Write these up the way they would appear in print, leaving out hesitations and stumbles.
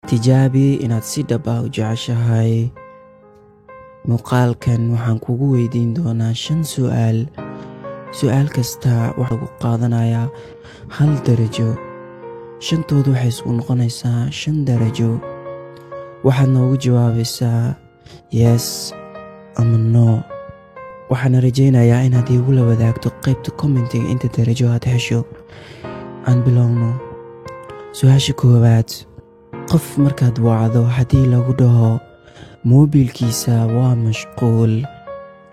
Tijaabi inaad si dhab ah u jeceshahay. Muuqaalkan waxaan kugu weydiin doonaa shan su'aal. Su'aal kasta waxaa lagu qaadanayaa hal darajo. Shantoodu waxay isku noqonaysaa shan darajo. Waxaad noogu jawaabaysaa yes ama no. Waxaana rajaynayaa inaad iigula wadaagto qaybta commentiga inta darajo aad hesho. Aan bilowno. Su-aasha koowaad: qof markaad wacdo, haddii lagu dhaho moobilkiisa waa mashquul,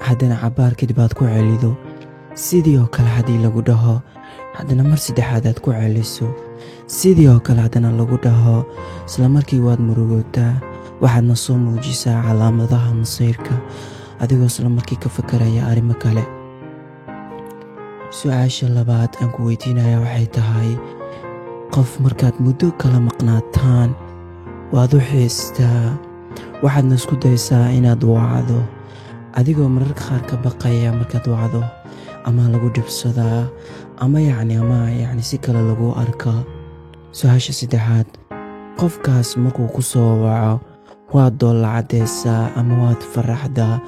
haddana cabbaar kadib aad ku celido, sidii oo kale haddii lagu dhaho, haddana mar saddexaad aad ku celiso, sidii oo kale haddana lagu dhaho, isla markii waad murugootaa, waxaadna soo muujisaa calaamadaha masayrka, adigoo isla markii ka fakaraya arrimo kale. Su-aasha labaad aan ku weydiinaya waxay tahay: qof markaad muddo kala maqnaataan, waad u xiistaa, waxaadna isku daysaa inaad wacdo, adigoo mararka qaar ka baqaya markaad wacdo ama lagu dhibsadaa ama yacni ama yacni si kale lagu arka. Su-aasha saddexaad: qofkaas markuu ku soo waco, waad doolla caddeysaa ama waad faraxdaa,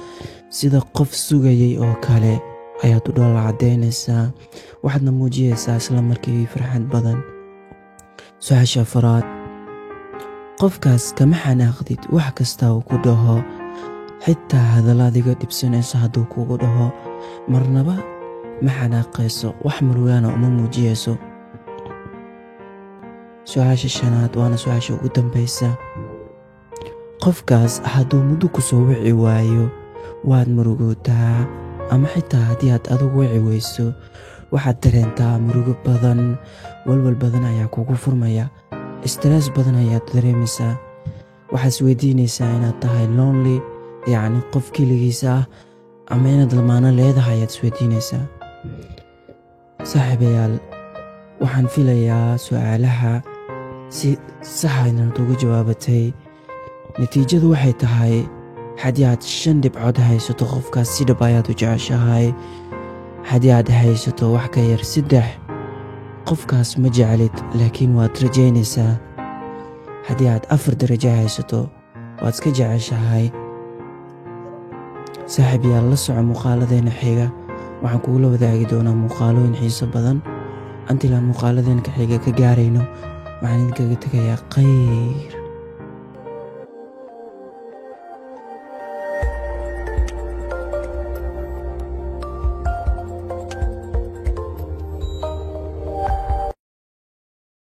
sida qof sugayay oo kale ayaad u dhoolla caddeynaysaa, waxaadna muujiyeysaa isla markii farxad badan. Su-aasha afaraad: qofkaas kama xanaaqdid wax kasta uu ku dhaho, xitaa hadalla adiga dhibsanayso hadduu kugu dhaho, marnaba ma xanaaqayso, wax murugaana uma muujiyeyso. Su-aasha shanaad, waana su-aasha ugu dambeysa: qofkaas hadduu muddo ku soo wici waayo, waad murugootaa, ama xitaa haddii aad adigu wici weyso, waxaad dareentaa murugo badan, walwal badan ayaa kugu furmaya, stress badan ayaad dareemaysaa, waxaad isweydiinaysaa inaad tahay lonely, yacni qof keligiisa ah, ama inaad lamaano leedahay ayaad isweydiinaysaa. Saaxiibayaal, waxaan filayaa su-aalaha si saxa inaad uga jawaabatay. Natiijadu waxay tahay, haddii aad shan dhibcood haysato, qofkaas si dhab ayaad u jeceshahay. Haddii aad haysato wax ka yar 3, qofkaas ma jeclid, laakiin waad rajaynaysaa. Haddii aad 4 darajo haysato, waad iska jeceshahay. Saaxiib yaal, la soco muuqaaladeena xiga. Waxaan kugula wadaagi doonaa muuqaalooyin xiiso badan. Intilaan muuqaaladeena ka xiga ka gaarayno, waxaan idinkaga tegayaa khayr.